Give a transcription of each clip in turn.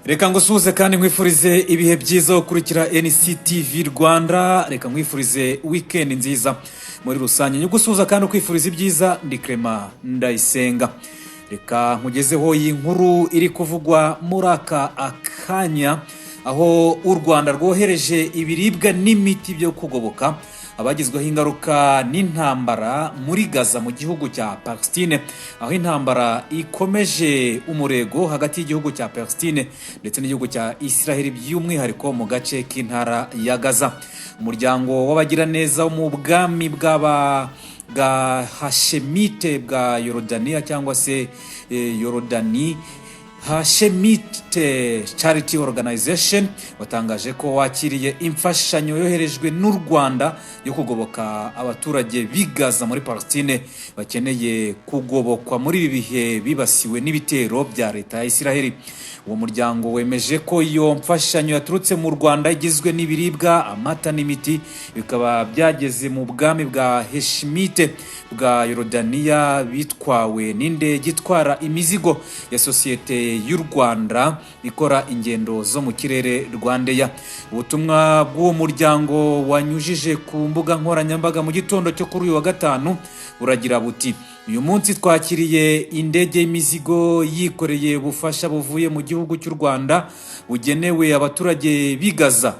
Reka ngusuhuze kandi nkwifurize ibihe byiza ukurikira NCTV Rwanda. Reka nkwifurize weekend nziza muri rusange. Nyugusuhuza kandi ukwifuriza ibyiza, ndi Clement Ndayisenga. Reka nkugezeho iyi nkuru iri kuvugwa muri aka akanya, aho u Rwanda rwohereje ibiribwa n'imiti byo kugoboka abagizweho ingaruka n'intambara muri Gaza mu gihugu cya Palestine, aho intambara ikomeje umurego hagati y'igihugu cya Palestine ndetse n'igihugu cya Israel, by'umwihariko mu gace k'intara ya Gaza. Umuryango w'abagiraneza wo mu bwami bw'aba bwa Hashemite bwa Yorodaniya, cyangwa se Yorodani Hashemite Charity Organization, watangaje ko wakiriye imfashanyo yoherejwe n'u Rwanda yo kugoboka abaturage b'i Gaza muri Palestine bakeneye kugobokwa muri ibi bihe bibasiwe n'ibitero bya leta ya Isiraheli. Uwo muryango wemeje ko iyo mfashanyo yaturutse mu Rwanda igizwe n'ibiribwa, amata n'imiti, bikaba byageze mu bwami bwa Heshimite bwa Yorodaniya bitwawe n'indege itwara imizigo ya sosiyete y'u Rwanda ikora ingendo zo mu kirere, RwandAir. Ubutumwa bw'uwo muryango wanyujije ku mbuga nkoranyambaga mu gitondo cyo kuri uyu wa gatanu buragira buti: "Uyu munsi twakiriye indege y'imizigo yikoreye ubufasha buvuye mu gihugu cy'u Rwanda bugenewe abaturage b'i Gaza,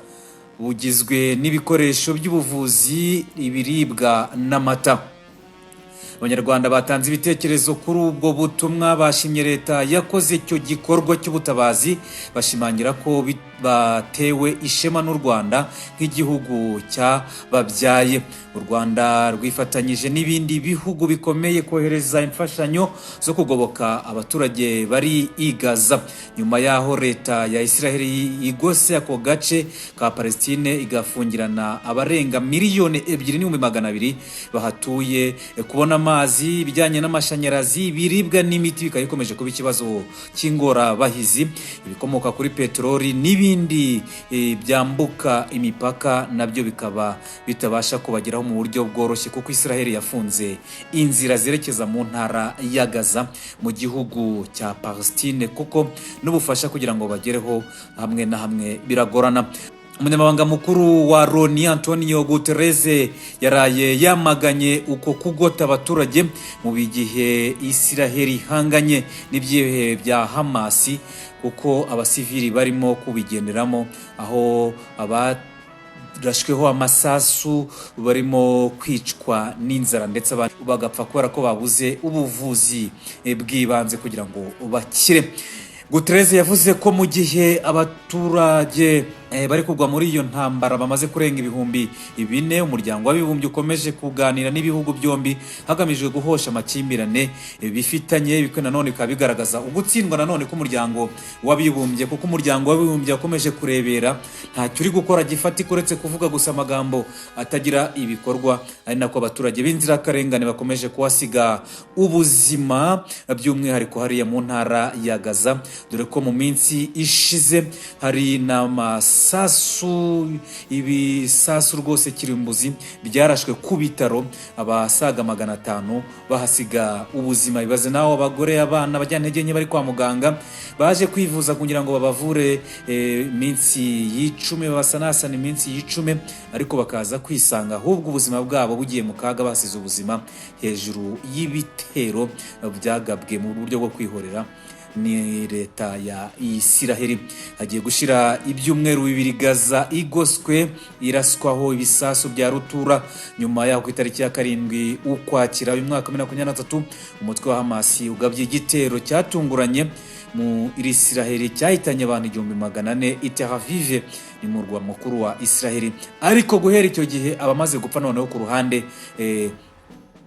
bugizwe n'ibikoresho by'ubuvuzi, ibiribwa n'amata." Abanyarwanda batanze ibitekerezo kuri ubwo butumwa bashimye leta yakoze icyo gikorwa cy'ubutabazi, bashimangira ko batewe ishema n'u Rwanda nk'igihugu cyababyaye. U Rwanda rwifatanyije n'ibindi bihugu bikomeye kohereza imfashanyo zo kugoboka abaturage bari i Gaza, nyuma y'aho leta ya Israel igose ako gace ka Palestine igafungirana abarenga 2,200,000 bahatuye. Kubona amazi, ibijyanye n'amashanyarazi, ibiribwa n'imiti bikaba bikomeje kuba ikibazo cy'ingorabahizi. Ibikomoka kuri peteroli n'ibindi byambuka imipaka nabyo bikaba bitabasha kubageraho mu buryo bworoshye, kuko Israel yafunze inzira zerekeza mu ntara ya Gaza mu gihugu cya Palestine, kuko n'ubufasha kugira ngo bagereho hamwe na hamwe biragorana. Umunyamabanga mukuru wa Loni, Antonio Guterres, yaraye yamaganye uko kugota abaturage mu gihe Israel ihanganye n'ibyihebe bya Hamasi, kuko abasivili barimo kubigenderamo, aho abarashweho amasasu barimo kwicwa n'inzara ndetse abandi bagapfa kubera ko babuze ubuvuzi bw'ibanze kugira ngo bakire. Guterres yavuze ko mu gihe abaturage bari kugwa muri iyo ntambara bamaze kurenga 4000, Umuryango w'Abibumbye ukomeje kuganira n'ibihugu byombi hagamijwe guhosha amakimbirane bifitanye. Bikwe nanone bikaba bigaragaza ugutsindwa nanone k'Umuryango w'Abibumbye, kuko Umuryango w'Abibumbye wakomeje kurebera, ntacyo uri gukora gifatika uretse kuvuga gusa amagambo atagira ibikorwa, ari nako abaturage b'inzirakarengane bakomeje kuhasiga ubuzima, by'umwihariko hariya mu ntara ya Gaza, dore ko mu minsi ishize hari n'amasasu, ibisasu rwose kirimbuzi byarashwe ku bitaro, abasaga 500 bahasiga ubuzima. Ibaze nawe abagore, abana, abajyantege nke bari kwa muganga baje kwivuza kugira ngo babavure iminsi y'icumi, babasanasana iminsi y'icumi, ariko bakaza kwisanga ahubwo ubuzima bwabo bugiye mu kaga, basize ubuzima hejuru y'ibitero byagabwe mu buryo bwo kwihorera ni leta ya Isiraheli. Hagiye gushira ibyumweru 2 Gaza igoswe, iraswaho ibisasu bya rutura, nyuma yaho ku itariki ya 7 Ukwakira uyu mwaka wa 2023 umutwe wa Hamasi ugabye igitero cyatunguranye mu Isiraheli cyahitanye abantu 1400 i Tel Aviv, ni murwa mukuru wa Isiraheli. Ariko guhera icyo gihe abamaze gupfa noneho ku ruhande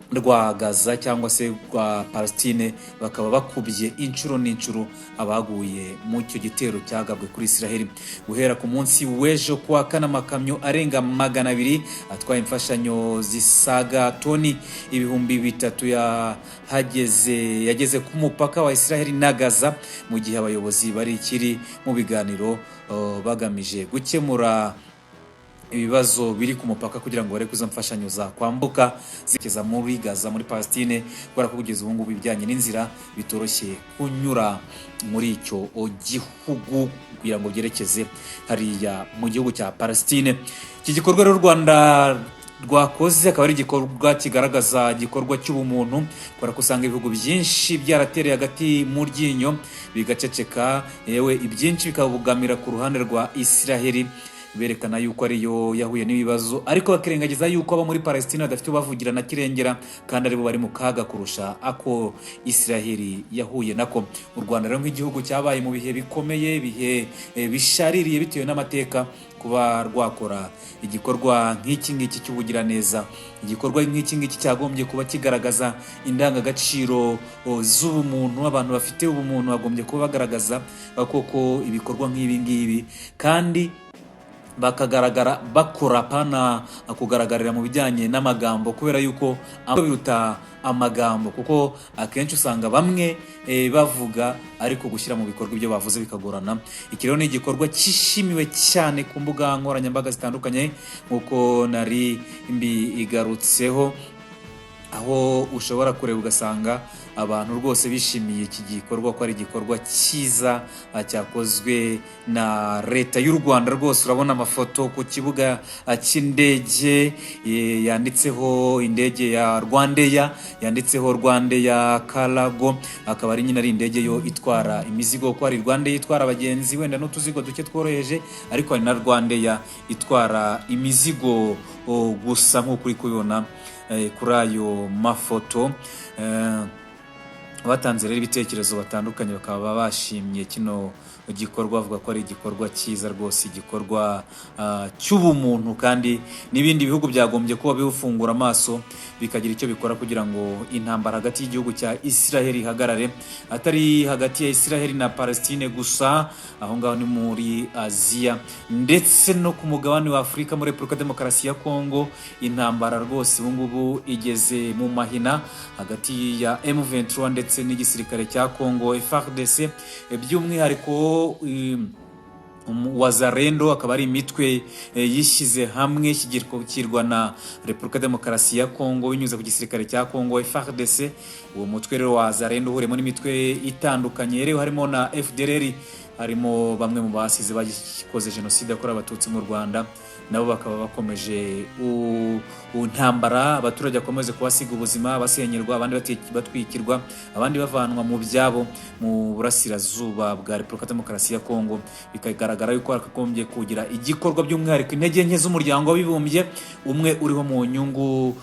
rwa Gaza cyangwa se rwa Palestine bakaba bakubye inshuro n'inshuro abaguye mu icyo gitero cyagabwe kuri Israel. Guhera ku munsi w'ejo kuwa kane, amakamyo arenga 200 atwaye imfashanyo zisaga toni 3000 yahageze, yageze ku mupaka wa Israel na Gaza, mu gihe abayobozi bari ikiri mu biganiro bagamije gukemura ibibazo biri ku mupaka kugira ngo barebe ko izo mfashanyo zakwambuka zikeza muri Gaza, muri Palestine, kubera ko kugeza ubu ngubu ibijyanye n'inzira bitoroshye kunyura muri icyo gihugu kugira ngo byerekeze hariya mu gihugu cya Palestine. Iki gikorwa rero u Rwanda rwakoze akaba ari igikorwa kigaragaza igikorwa cy'ubumuntu, kubera ko usanga ibihugu byinshi byaratereye hagati mu ryinyo bigaceceka, yewe ibyinshi bikabugamira ku ruhande rwa Isiraheli, berekana yuko ariyo yahuye n'ibibazo, ariko bakirengagiza yuko abo muri Palestine badafite ubavugira na kirengera, kandi aribo bari mu kaga kurusha ako Isiraheli yahuye nako. U Rwanda rero nk'igihugu cyabaye mu bihe bikomeye, ibihe bishaririye bitewe n'amateka, kuba rwakora igikorwa nk'iki ngiki cy'ubugiraneza, igikorwa nk'iki ngiki cyagombye kuba kigaragaza indangagaciro z'ubumuntu. Abantu bafite ubumuntu bagombye kuba bagaragaza koko ibikorwa nk'ibi ngibi, kandi bakagaragara bakora, pana kugaragarira mu bijyanye n'amagambo, kubera yuko biruta amagambo, kuko akenshi usanga bamwe bavuga ariko gushyira mu bikorwa ibyo bavuze bikagorana. Iki rero ni igikorwa cyishimiwe cyane ku mbuga nkoranyambaga zitandukanye, nk'uko nari mbigarutseho, aho ushobora kureba ugasanga abantu rwose bishimiye iki gikorwa, ko ari igikorwa cyiza cyakozwe na Leta y'u Rwanda. Rwose urabona amafoto ku kibuga cy'indege yanditseho indege ya RwandAir, yanditseho RwandAir Cargo, akaba ari nyine ari indege yo itwara imizigo, kuko hari RwandAir itwara abagenzi wenda n'utuzigo duke tworoheje, ariko hari na RwandAir itwara imizigo gusa, nk'uko uri kubibona kuri ayo mafoto. Batanze rero ibitekerezo batandukanye, bakaba bashimye kino gikorwa, bavuga ko ari igikorwa cyiza rwose, igikorwa cy'ubumuntu, kandi n'ibindi bihugu byagombye kuba biwufungura amaso bikagira icyo bikora kugira ngo intambara hagati y'igihugu cya Israel ihagarare, atari hagati ya Israel na Palestine gusa, aho ngaho ni muri Aziya, ndetse no ku mugabane wa Afurika, muri Repubulika Demokarasi ya Kongo. Intambara rwose ubu ngubu igeze mu mahina hagati ya M23 ndetse n'igisirikare cya Kongo FARDC, by'umwihariko Wazalendo, akaba ari imitwe yishyize hamwe ishyigikirwa na Repubulika Demokarasi ya Kongo binyuze ku gisirikare cya Kongo FARDC. Uwo mutwe rero wa Wazalendo uhuriyemo n'imitwe itandukanye rero, harimo na FDLR, harimo bamwe mu basize bakoze jenoside yakorewe Abatutsi mu Rwanda, nabo bakaba bakomeje intambara, abaturage bakomeze kuhasiga ubuzima, basenyerwa, abandi batwikirwa, abandi bavanwa mu byabo mu burasirazuba bwa Repubulika Demokarasi ya Kongo. Bikagaragara yuko hakagombye kugira igikorwa, by'umwihariko intege nke z'Umuryango w'Abibumbye, umwe uriho mu nyungu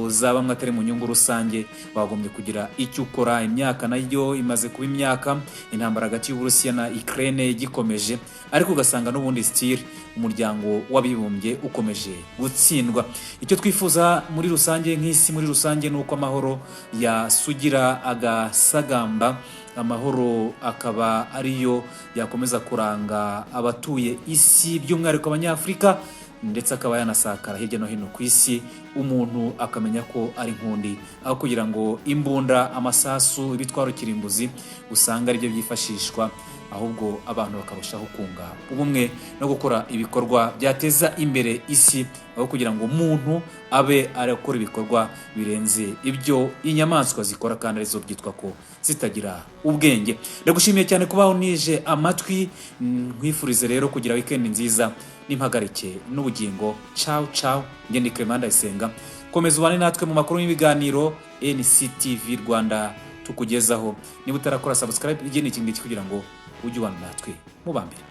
za bamwe atari mu nyungu rusange, bagombye kugira icyo ukora. Imyaka nayo imaze kuba imyaka, intambara hagati y'Uburusiya na Ukraine igikomeje, ariko ugasanga n'ubundi still Umuryango w'Abibumbye ukomeje gutsindwa. Icyo twifuza muri rusange nk'isi muri rusange ni uko amahoro yasugira agasagamba, amahoro akaba ariyo yakomeza kuranga abatuye isi, by'umwihariko Abanyafurika, ndetse akaba yanasakara hirya no hino ku isi, umuntu akamenya ko ari nkundi, aho kugira ngo imbunda, amasasu, ibitwaro kirimbuzi usanga aribyo byifashishwa, ahubwo abantu bakarushaho kunga ubumwe no gukora ibikorwa byateza imbere isi, aho kugira ngo umuntu abe arakora ibikorwa birenze ibyo inyamaswa zikora, kandi arizo byitwa ko zitagira ubwenge. Ndagushimiye cyane kuba unije amatwi, nkwifurize rero kugira weekend nziza n'impagarike n'ubugingo. Ciao ciao, njye ndi Clement Ndayisenga. Komeza ubane natwe mu makuru n'ibiganiro NCTV Rwanda tukugezaho. Niba utarakora subscribe, igihe ni iki ngiki kugira ngo ujye ubana natwe mu ba mbere.